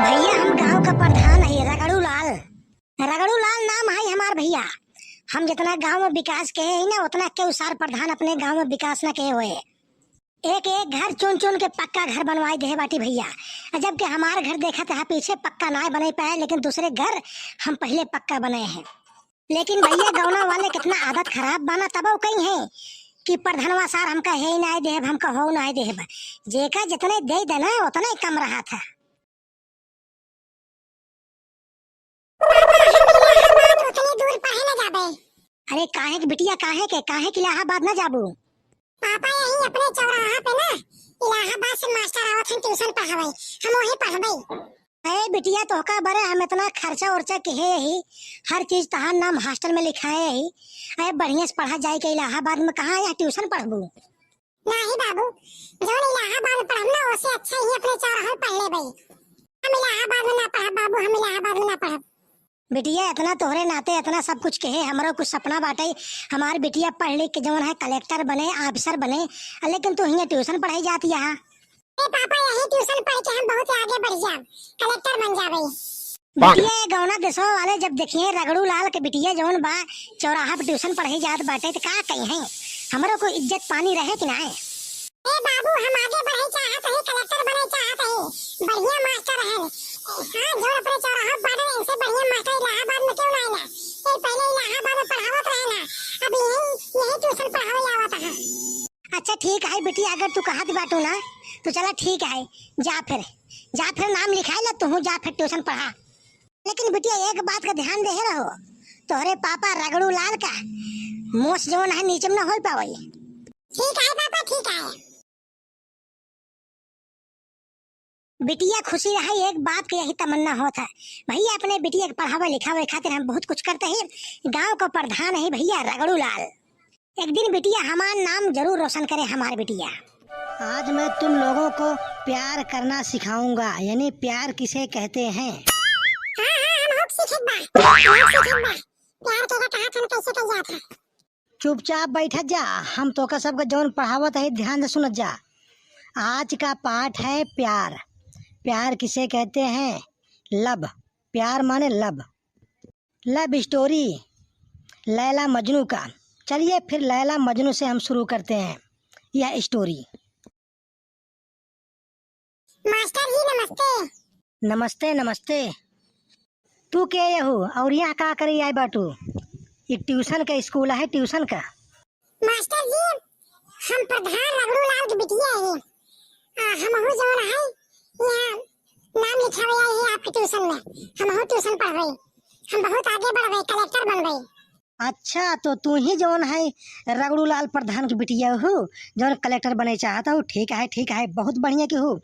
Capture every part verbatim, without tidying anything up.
भइया, हम गाँव का प्रधान है, रगड़ू लाल। रगड़ू लाल नाम है हमार भइया। हम जितना गाँव में विकास कहे है ना, उतना केहू सार प्रधान अपने गाँव में विकास ना कहे हुए। एक एक घर चुन चुन के पक्का घर बनवाए देहे बाटी भइया। जबकि हमार घर देखत है पीछे पक्का ना बने पाए, लेकिन दूसरे घर हम पहले पक्का बनाए हैं। लेकिन भइया, गौना वाले कितना आदत खराब बाना, तबो कही है कि प्रधानवा सार हमका है ही ना देहब, हमका हो ना देहब। जेका जितने दे देना उतने कम रहा था। पापा, हम इलाहाबाद उतनी दूर पढ़े न जाबे। अरे काहे के बिटिया, काहे के, काहे के इलाहाबाद न जाबू? पापा, यही अपने चौराहा पे ना इलाहाबाद से मास्टर आवत हैं ट्यूशन पढ़ावे, हम वहीं पढ़बे। अरे बिटिया, तोहका बरे हम इतना खर्चा उर्चा किहे ही, हर चीज तहार नाम हॉस्टल में लिखाए ही। अरे बढ़िया से पढ़ा जाए के इलाहाबाद में, कहाँ यहाँ ट्यूशन पढ़बू? नाही बाबू, जौन इलाहाबाद में पढ़ब ना, ओसे अच्छा ही अपने चौराहा में पढ़ लेबे। हम इलाहाबाद में ना पढ़ब बाबू, हम इलाहाबाद में ना पढ़ब। बिटिया, इतना तोहरे नाते इतना सब कुछ कहे, हमरो कुछ सपना बाटे, हमार बिटिया पढ़ लिख के जौन है कलेक्टर बने, ऑफिसर बने, लेकिन तू हियाँ ट्यूशन पढ़ाई जात यहाँ। ए पापा, यही ट्यूशन पढ़ के हम बहुत आगे बढ़ जाब, कलेक्टर बन जाबे। बिटिया, ये गौना देशवा वाले जब देखिए रगड़ू लाल के बिटिया जौन बा चौराहा पे ट्यूशन पढ़े जात बाटे, त का कही हैं? हमरो कोई इज्जत पानी रहे कि नाय? ए बाबू, हम आगे बढ़े चाहत हई, कलेक्टर बने चाहत हई, बढ़िया मास्टर हैं। हाँ, जौन अपने चौराहा पे बाटे, इनसे बढ़िया मास्टर इलाहाबाद में क्यों ना आइला? ये पहले इलाहाबाद में पढ़ावत रहे ना, अब यही, यही ट्यूशन पढ़ावे आवत है। अच्छा ठीक है बिटिया, अगर तू कहत बाटू ना, तो चला ठीक है, जा फिर, जा फिर नाम लिखाए ला, तू जा फिर ट्यूशन पढ़ा। लेकिन बिटिया, एक बात का ध्यान देहे रहो, तोहरे पापा रगड़ू लाल का मोस जौन है नीचे में न हो पावे। ठीक है पापा, ठीक है। बिटिया खुशी रहे, एक बाप के यही तमन्ना होत है। भइया, अपने बिटिया के पढ़ावे लिखावे खातिर हम बहुत कुछ करते हैं। गांव का प्रधान है भइया रगड़ू लाल। एक दिन बिटिया हमार नाम जरूर रोशन करे हमार बिटिया। आज मैं तुम लोगों को प्यार करना सिखाऊंगा, यानी प्यार किसे कहते हैं। हाँ, हाँ, हम बहुत सीखत बा, बहुत सीखत बा। प्यार के का कहा था, कैसे कइल जात है? चुपचाप बैठत जा, हम तोका सबके जौन पढ़ावत है ध्यान से सुनत जा। आज का पाठ है प्यार। प्यार किसे कहते हैं? लव। प्यार माने लव। लव स्टोरी लैला मजनू का। चलिए फिर लैला मजनू से हम शुरू करते हैं यह स्टोरी। मास्टर जी नमस्ते। नमस्ते, नमस्ते। तू के यहू और यहाँ का करे आए बाटू? ई ट्यूशन का स्कूल है, ट्यूशन का। मास्टर जी, हम प्रधान रगड़ू लाल के बिटिया है। आ, हमहू जौन है, यहाँ नाम लिखावे आई है आपके ट्यूशन में। हमहू ट्यूशन पढ़बे, हम बहुत आगे बढ़बे, कलेक्टर बनबे। अच्छा, तो तू ही जौन है रगड़ू लाल प्रधान के बिटिया हो, जौन कलेक्टर बने चाहत हो? ठीक है, ठीक है, बहुत बढ़िया की हो।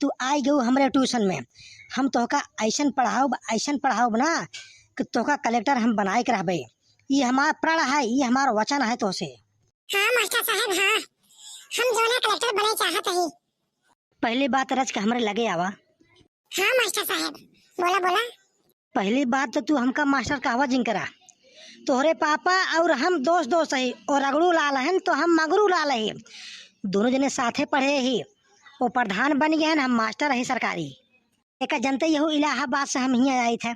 तू आई गयो हमरे ट्यूशन में, हम तोहका ऐसन पढ़ाउब, ऐसन पढ़ाउब ना कि तोहका कलेक्टर हम बनाए के रहबे। ई हमार प्रण है, ई हमार वचन है तोहसे। हाँ मास्टर साहब, हाँ, हम जौन है कलेक्टर बने चाहत हई। पहली बात रच के हमरे लगे आवा। हाँ मास्टर साहब, बोला, बोला। पहली बात तो तू हमका मास्टर कहवा जिन करा। तोहरे पापा और हम दोस्त दोस्त हई, और रगड़ू लाल हन तो हम मगरू लाल हई। दोनों जने साथे पढ़े ही, वो प्रधान बन गए हन, हम मास्टर हई सरकारी। एका जनते यहू इलाहाबाद से हम हियाँ आइत है,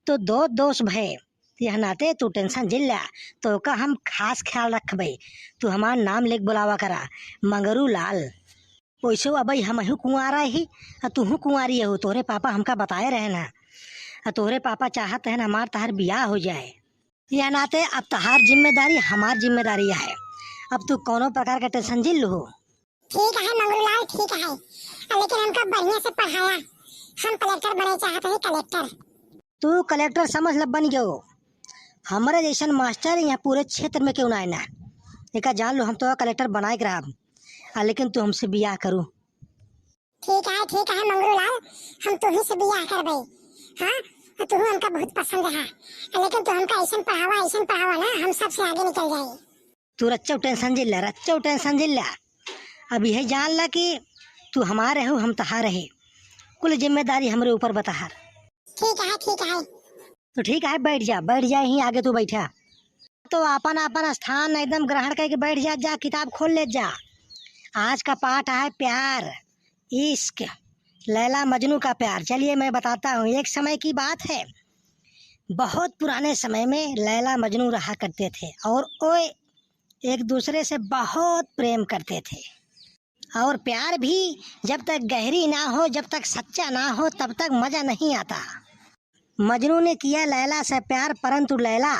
तो दो दोस्त भए, यह नाते तू टेंशन जिन ल्या, तोहका हम खास ख्याल रखबे। तू हमार नाम लेके बुलावा करा, मंगरू लाल। वैसे अबई हमहू कुंवारा ही, आ तूहू कुंवारी हो। तोहरे पापा हमका बताए रहे ना, आ तोहरे पापा चाहत हैं हमार तहार बियाह हो जाए। यह नाते अब तहार जिम्मेदारी हमार जिम्मेदारी है। अब तू कौनो प्रकार का टेंशन जिन लू। ठीक है मंगरूलाल, ठीक है, लेकिन हमका बढ़िया से पढ़ाया, हम कलेक्टर बने चाहत हई, कलेक्टर। तू कलेक्टर समझ ल बन गयो, हमरे जैसन मास्टर यहाँ पूरे क्षेत्र में केहू ना है ना। एका जान लो, हम तो कलेक्टर बनाए के रहब, आ लेकिन तू हमसे बियाह करू। ठीक है, ठीक है मंगरूलाल, हम तुही से बियाह करबे। हाँ, तू हमका बहुत पसंद है, लेकिन तू हमका ऐसन पढ़ावा, ऐसन पढ़ावा ना, हम सबसे आगे निकल जाए। तू रच्चो टेंशन जिन ल्या, रच्चो टेंशन जिन ल्या। अब यह जान ला कि तू हमारे हो, हम तहारे है, कुल जिम्मेदारी हमरे ऊपर बा तहार। ठीक है, ठीक है। तो ठीक है, बैठ जा, बैठ जा, यहीं आगे तू बैठा। तो आपन आपन स्थान एकदम ग्रहण करके बैठ जा, जा किताब खोल ले जा। आज का पाठ है प्यार, इश्क, लैला मजनू का प्यार। चलिए मैं बताता हूँ, एक समय की बात है, बहुत पुराने समय में लैला मजनू रहा करते थे और वो एक दूसरे से बहुत प्रेम करते थे। और प्यार भी जब तक गहरी ना हो, जब तक सच्चा ना हो, तब तक मजा नहीं आता। मजनू ने किया लैला से प्यार, परंतु लैला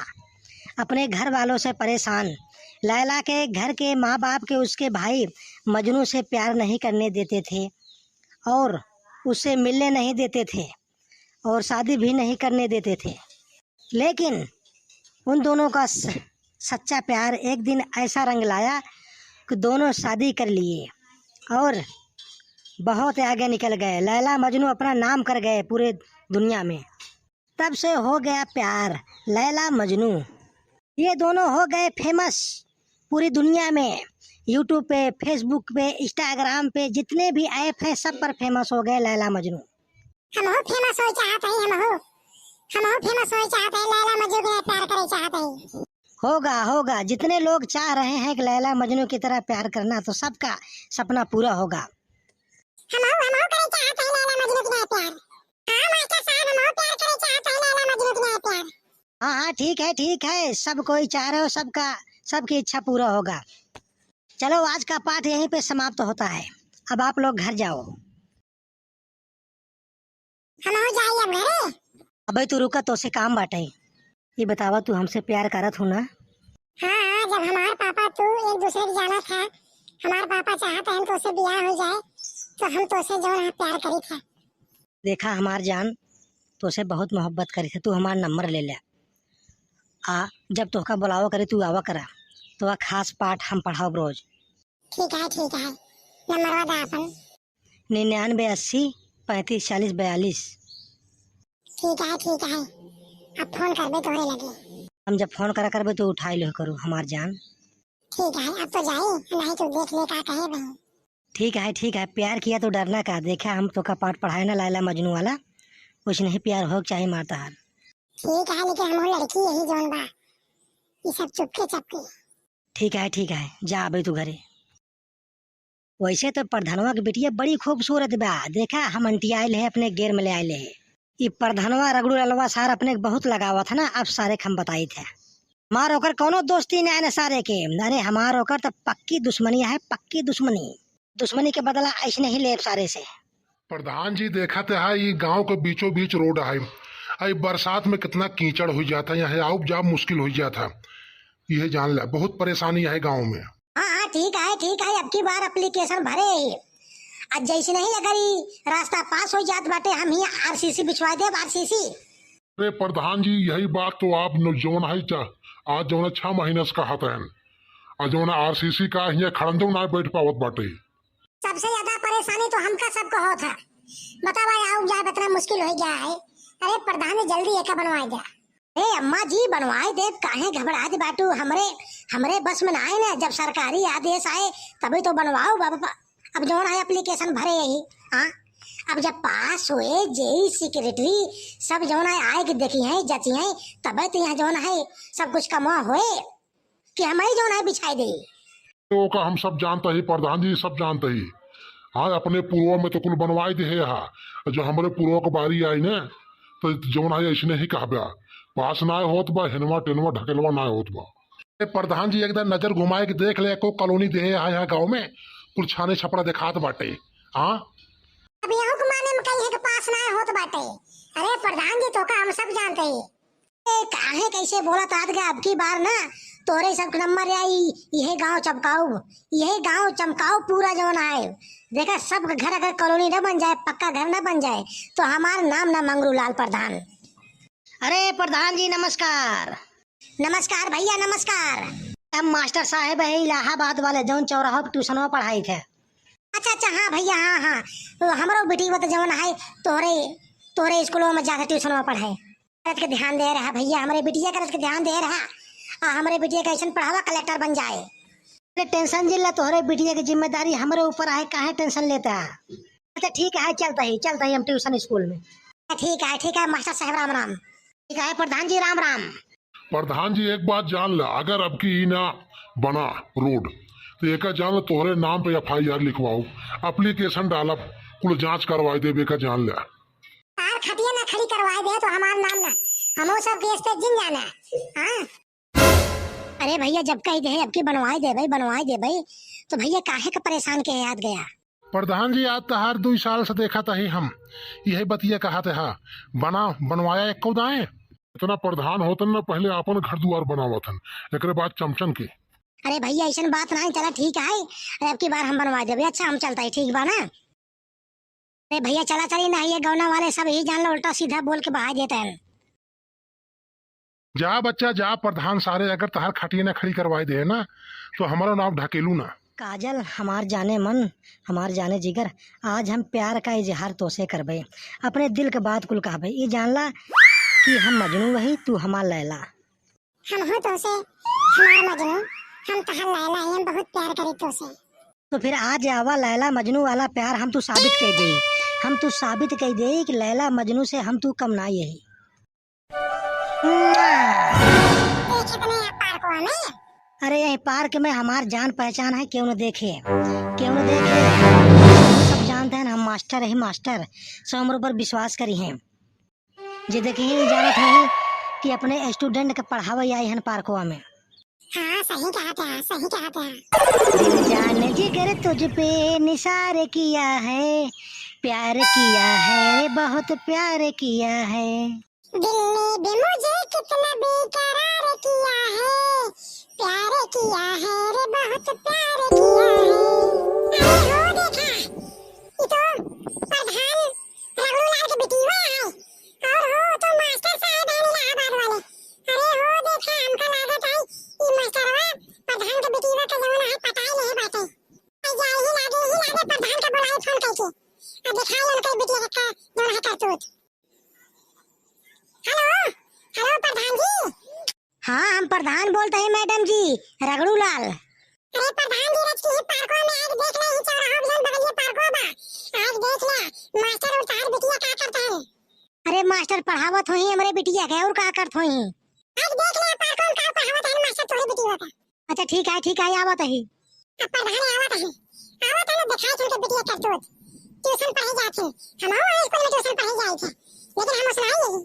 अपने घर वालों से परेशान। लैला के घर के माँ बाप के उसके भाई मजनू से प्यार नहीं करने देते थे और उससे मिलने नहीं देते थे और शादी भी नहीं करने देते थे। लेकिन उन दोनों का स-, सच्चा प्यार एक दिन ऐसा रंग लाया कि दोनों शादी कर लिए और बहुत आगे निकल गए। लैला मजनू अपना नाम कर गए पूरे दुनिया में। तब से हो गया प्यार लैला मजनू। ये दोनों हो गए famous पूरी दुनिया में। YouTube पे, Facebook पे, Instagram पे, जितने भी app हैं, सब पर famous हो गए लैला मजनू। हमहू famous होए चाहत हई, हमहू, हमहू famous होए चाहत हई, लैला मजनू के प्यार करे चाहत हई। होगा, होगा, जितने लोग चाह रहे हैं कि लैला मजनू की तरह प्यार करना, तो सबका सपना पूरा होगा। हमहू, हमहू करे चाहत हई लैला मजनू की तरह प्यार। हाँ मास्टर साहब, हमहू प्यार करे चाहत हई लैला मजनू की तरह प्यार। हाँ, हाँ, ठीक है, ठीक है, सब कोई चाह रहे हो, सबका, सबकी इच्छा पूरा होगा। चलो, आज का पाठ यहीं पे समाप्त होता है, अब आप लोग घर जाओ। हमहू जाई अब घरे। अबे तू रुका, तोसे काम बाटे। ये बतावा, तू हमसे प्यार करत हो ना? हाँ, हाँ, जब हमार पापा तू एक दूसरे के जानत है, हमार पापा चाहत हैं तोसे बियाह हो जाए, तो हम तोसे जौन है प्यार करी थे। देखा हमार जान, तोसे बहुत मोहब्बत करी थे, तू हमार नंबर ले ले। आ जब तोहका बुलावा करे, तू आवा करा, तोहका खास पाठ हम पढ़ाओ रोज। ठीक है, ठीक है, नंबरवा दा अपन। निन्यानवे अस्सी पैंतीस चालीस बयालीस। ठीक है, ठीक है, अब फोन करबे तोहरे लगे। हम जब फोन करा करबे तो उठाई लिहो करू हमार जान। ठीक है, अब तो जाई, नहीं तो देख ले का कहे बहू। ठीक है, ठीक है, प्यार किया तो डरना का, देखा हम तोहका पाठ पढ़ाए ना लैला मजनू वाला, वैसे नहीं प्यार हो चाहे मारता हाल। ठीक है, लेकिन हम लड़की यही जौन बा, ये सब चुपके चपके। ठीक है, ठीक है, जा अबे तू घरे। वैसे तो प्रधानवा के बिटिया बड़ी खूबसूरत बा, देखा हम अंटियाइल है अपने गेर में ले आइल है। ई प्रधानवा रगड़ू ललवा सार अपने के बहुत लगावत है ना, अब सारे के हम बताई थे। हमार ओकर कौनो दोस्ती ना है ना सारे के, अरे हमार ओकर तो पक्की दुश्मनी है, पक्की दुश्मनी। दुश्मनी के बदला ऐसे नहीं लेब सारे से। प्रधान जी, देखत है, ई गांव के बीचों बीच रोड है। आई बरसात में कितना कीचड़ हो जाता है, यहाँ आउब जाब मुश्किल हो जाता है। यह जान ले, बहुत परेशानी है गांव में। हाँ, हाँ, ठीक है, ठीक है, अब की बार application भरे ही। आज जैसे नहीं अगर ई रास्ता पास हो जात बाटे, हम ही आरसीसी बिछवा देब, आरसीसी। अरे प्रधान जी, यही बात तो आप न-, जौन है चा-, आज जौन है छह महीना से कहत हैं, आ जौन आरसीसी का हियाँ खड़ंजो ना बैठ पावत बाटे। सबसे ज्यादा परेशानी तो हमका सबको होत है। बतावा, आउब जाब इतना मुश्किल हो गया है। अरे प्रधान जी, जल्दी एका बनवाए जा। ए अम्मा जी, बनवाए देब, काहे घबरात बाटू? हमरे, हमरे बस में ना आए ना, जब सरकारी आदेश आए तभी तो बनवाओ बाबा। अब जौन है application भरे यही, हाँ, अब जब पास होए जेई सेक्रेटरी सब जौन है आए के देखी हैं, जची हैं, तबे तो यहाँ जौन है सब कुछ कमवा होए। कि हमही जौन है बिछाई देई। तो ओका हम सब जानत ही प्रधान जी, सब जानत ही। हाँ, अपने पुरवा में तो कुल बनवाई देहे हा, जो हमरे पुरवा के बारी आई ने, तो जौन है ऐसने ही कहबा, पास ना होत बा, हेनवा टेनवा ढकेलवा ना होत बा। ए प्रधान जी, एक दार नजर घुमाए के देख ले, एको कॉलोनी देहे हा यहाँ गाँव में, कुल छाने छपरा देखात बाटे। हाँ, अब यहू के माने में कही है कि पास ना होत बाटे। अरे प्रधान जी, तोका हम सब जानत ही। ए, काहे कैसे बोलत आत गा, अब की बार ना तोरे सब नंबर आई, यह गांव चमकाऊ, यह गांव चमकाऊ पूरा जौन आए। देखा, सब घर अगर कॉलोनी न बन जाए, पक्का घर न बन जाए, तो हमार नाम ना मंगरू लाल प्रधान। अरे प्रधान जी नमस्कार। नमस्कार भैया, नमस्कार। हम मास्टर साहेब है इलाहाबाद वाले, जौन चौराहा पे ट्यूशनवा पढ़ाई थे। अच्छा, अच्छा, हाँ भैया, हाँ, हाँ, तो हमरो बिटिया तो जौन है तोहरे, तोहरे स्कूलों में जाके ट्यूशनवा पढ़े। करत के ध्यान दे रहा भैया, हमरे बिटिया करत के ध्यान दे रहा। आ, हमरे बिटिया के ऐसन पढ़ावा कलेक्टर बन जाए। अरे टेंशन जिन ला, तोहरे बिटिया की जिम्मेदारी हमरे ऊपर आहे, काहे टेंशन लेता है? अच्छा ठीक है, चलता ही, चलता ही हम ट्यूशन स्कूल में। ठीक है, ठीक है मास्टर साहब, राम राम। ठीक है प्रधान जी, राम राम। प्रधान जी, एक बात जान ला, अगर अब की ई ना बना रोड, तो एका जान ला, तोहरे नाम पे एफआईआर लिखवाओ, एप्लीकेशन डालब कुल जाँच करवाइ देबे का जान ल्या। तार खटिया ना खड़ी करवाइ दे तो हमार नाम ना, हमहू सब केस पे जिन जाना। हाँ। अरे भइया, जब कहि देहे अब की बनवाइ देबइ, बनवाइ देबइ, तो भइया काहे का परेसान के याद गया? प्रधान जी, आज तहार दुइ साल से देखत ही हम, इहइ बतिया कहत हा, बना, बनवाया एक्कउ दाएँ। इतना प्रधान होतन ना, पहिले आपन घर दुआर बनावत हन, एकरे बाद चमचन के। अरे भइया, अइसन बात नाहीं, चला ठीक है, अरे अब की बार हम बनवाइ देबइ। अच्छा, हम चलत ही, ठीक बा ना? अरे भइया, चला चली ना, ये गौना वाले सब ही जान लो, उल्टा सीधा बोल के बहाइ देत हैं। जा बच्चा जा, प्रधान सारे अगर तहार खटिया ना खड़ी करवाइ देहे ना, तो हमरो नाम ढकेलू ना। काजल, हमार जाने मन, हमार जाने जिगर, आज हम प्यार का इजहार तोसे करबे, अपने दिल के बात कुल कहबे। ई जान ला कि हम मजनू वही, तू हमार लैला। हमहू तोसे, हमार मजनू, हम तहार लैला ही, हम बहुत प्यार करी तोसे। तो फिर आज आवा लैला मजनू वाला प्यार हम तू साबित कइ देई, हम तू साबित कइ देई कि लैला मजनू से हम तू कम ना यही। देखे तो नहीं आप पार्कवा में? अरे, यही पार्क में हमार जान पहचान है, केहू न देखे, केहू न देखे। हम सब जानत हैं, हम मास्टर ही मास्टर, सब हमरे ऊपर विश्वास करिहैं। जे देखिहैं, ई जानत हैं कि अपने student के पढ़ावे आई हन पार्कवा में। हाँ, सही कहत हैं, सही कहत हैं। दिल जान जिगर तुझ पे निसार किया है, प्यार किया है, बहुत प्यार किया है। दिल ने भी मुझे कितना बेकरार किया है, प्यार किया है रे, बहुत प्यार किया है। अरे हो देखा, ई तो प्रधान रगड़ू लाल के बिटिया है, और हो तो मास्टर साहब हैं इलाहाबाद वाले। अरे हो देखा, हमका लागत है ई मास्टरवा प्रधान के बिटिया के जवन है पटाई ले बाटे। जा ही लागे, ही लागे प्रधान के बुलाई फोन करके, आ दिखाई उनके बिटिया के का जवन है करतूत। हेलो, हेलो प्रधान जी। हाँ, हम प्रधान बोलत ही मैडम जी, रगड़ू लाल। अरे प्रधान जी, रच की ही पार्कवा में आज देख ले, ही चौराहा जौन बगलिए पार्कवा बा, आज देख ले, मास्टर और तहार बिटिया का करत हैं। अरे मास्टर पढ़ावत होही हमरे बिटिया के, और का करत होही? आज देख ले पार्कवा में का पढ़ावत हैं मास्टर तोहरे बिटिया का। अच्छा ठीक है, ठीक है, आवत ही। अब प्रधान आवत है, आवत है ना, दिखाई तुमके बिटिया करतूत। ट्यूशन पढ़े जात है, हम हमारे स्कूल में ट्यूशन पढ़े जाए थे, लेकिन हम उसमें आई नहीं।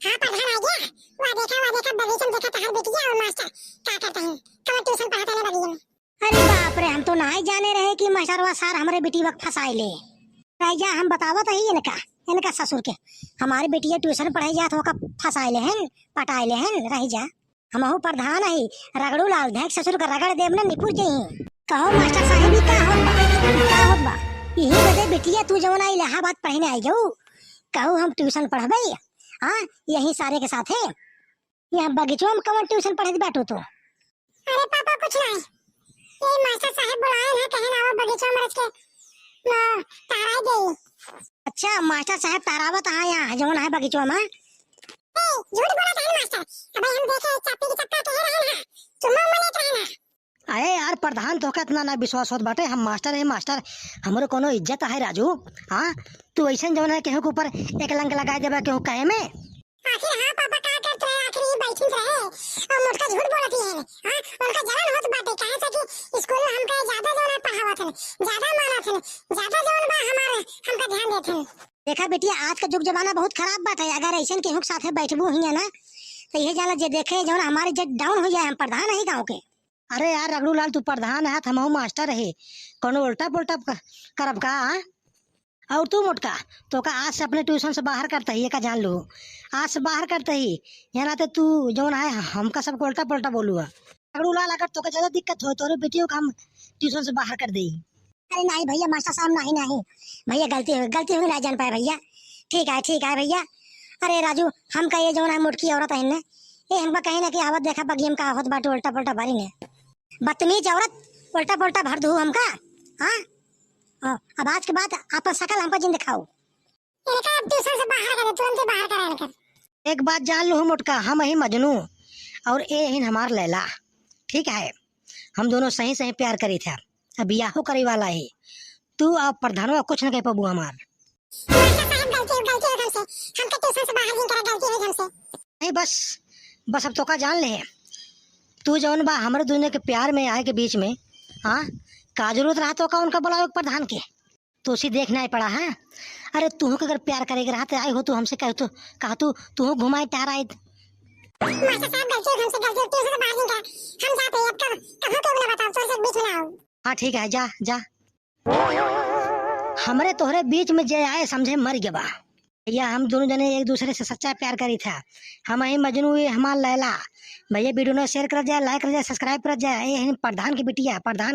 हाँ प्रधान आ गया, वह देखा, वह देखा बगीचे में, देखा तहार बिटिया और मास्टर का करत हैं, कब ट्यूशन पढ़ाते हैं बगीचे में। अरे बाप रे, हम तो नाहीं जाने रहे कि मास्टरवा सार हमरे बिटिया के फंसाए ले। रह जा, हम बतावत ही इनका, इनका ससुर के, हमारे बिटिया ट्यूशन पढ़े जात हो का फंसाए ले हैं, पटाए ले हैं, रह जा। हमहू प्रधान हई, रगड़ू लाल, धैक ससुर का रगड़ देब न निपुर जइहीं। कहो मास्टर साहेब, ई का होत बा? ई का होत बा? इही बदे बिटिया तू जवन इलाहाबाद पढ़ने आई जाऊ, कहू हम ट्यूशन पढ़बे, हाँ, यही सारे के साथे। यहाँ बगीचवा में कवन ट्यूशन पढ़त बाटू तू? अरे पापा, कुछ नहीं, ये मास्टर साहेब बुलाए हैं, कहे ना वो बगीचवा में रच के, अ, टहराई दे। अच्छा, मास्टर साहेब टहरावत हाँ यहाँ जवन है बगीचवा में? ए, झूठ बोलत है मास्टर। अबे हम देखे चापी के चक्का कहे रहे ना, चुम्मा उम्मा लेत रहे ना। अरे यार प्रधान, तोहका इतना ना विश्वास होत बाटे, हम मास्टर है मास्टर, हमरो कोनो इज्जत है राजू। हाँ, तू ऐसन जवन है केहू के ऊपर एक लंक लगाए देबा केहू कहे में। आखिर हाँ पापा का करत रहे, आखिर ये बैठित रहे और मोटका झूठ बोलत ही है। हाँ, उनका जलन होत बाटे, काहे से कि स्कूल में हमका ज्यादा जवन है पढ़ावत है, ज्यादा मानत है, ज्यादा जवन बा हमारे, हमका ध्यान देत है। देखा बिटिया, आज का जुग जमाना बहुत खराब बाटे, अगर ऐसन केहू के साथे बैठबू हियाँ ना, तो यह जाना जे देखे जवन हमारी इज्जत down हो जाए, हम प्रधान है गाँव के। अरे यार रगड़ू लाल, तू प्रधान है, हमहू मास्टर है, कोनो उल्टा पुल्टा क-, करब का, हाँ? और तू मोटका, तोका आज से अपने ट्यूशन से बाहर करत ही, एका जान लू, आज से बाहर करत ही, या नाते तू जौन है हमका सबको उल्टा पुल्टा बोलू है। रगड़ू लाल, अगर तोका ज्यादा दिक्कत हो, तोरे बेटियों का हम ट्यूशन से बाहर कर देई। अरे नाहीं भइया, मास्टर साहब, नाहीं, नाहीं। भइया, गलती होइ, गलती होइ, नाहीं जान पाए भइया। ठीक है, ठीक है भइया। अरे राजू, हमका ये जौन है मोटकी औरत है ने, ये हमका कहीं ना कि आवत देखा बगिया में का होत बाटे, उल्टा पुल्टा भरी ने। बदतमीज औरत, उल्टा पुल्टा भर दू हमका, हाँ? हाँ, अब आज के बाद आपन शकल हमका जिन दिखाओ। इनका अब ट्यूशन से बाहर कर दे, तुरंत ही बाहर करा इनका। एक बात जान लू मोटका, हम ही मजनू और ए हिन हमार लैला, ठीक है? हम दोनों सही सही प्यार करी थे, अब बियाहो करे वाला है। तू अब प्रधानवा कुछ न कह पाबू हमार। मास्टर साहब, गलती हो, गलती हो हमसे, हमके ट्यूशन से बाहर जिन करा, गलती हो हमसे। नहीं बस, बस अब तोका जान ले, तू जौन बा हमरे दोनों के प्यार में आए के बीच में, हाँ, का जरूरत रहा तोका उनका बुलावे के प्रधान के? तोसी देख नाहीं पड़ा है। अरे तुहूँ के अगर प्यार करे के रहा त आई हो, तू हमसे कह, तू कहा, तू तुहूँ घुमाए टहराए। मास्टर साहब, गलती हो, हमसे गलती हो, तू हमसे बाहर निकल। हम जाते हैं, अब कब, कब हो तो ना बताओ, तोरे से बीच में ना आओ। हाँ ठीक है, जा जा। हमरे तोहरे बीच में जे आए समझे मर गवा। भैया हम दोनों जने एक दूसरे से सच्चा प्यार करी था। हम ही मजनू, ये हमार लैला। भैया वीडियो ना share कर जाए, like कर जाए, subscribe कर जाए। ये हम प्रधान की बिटिया, प्रधान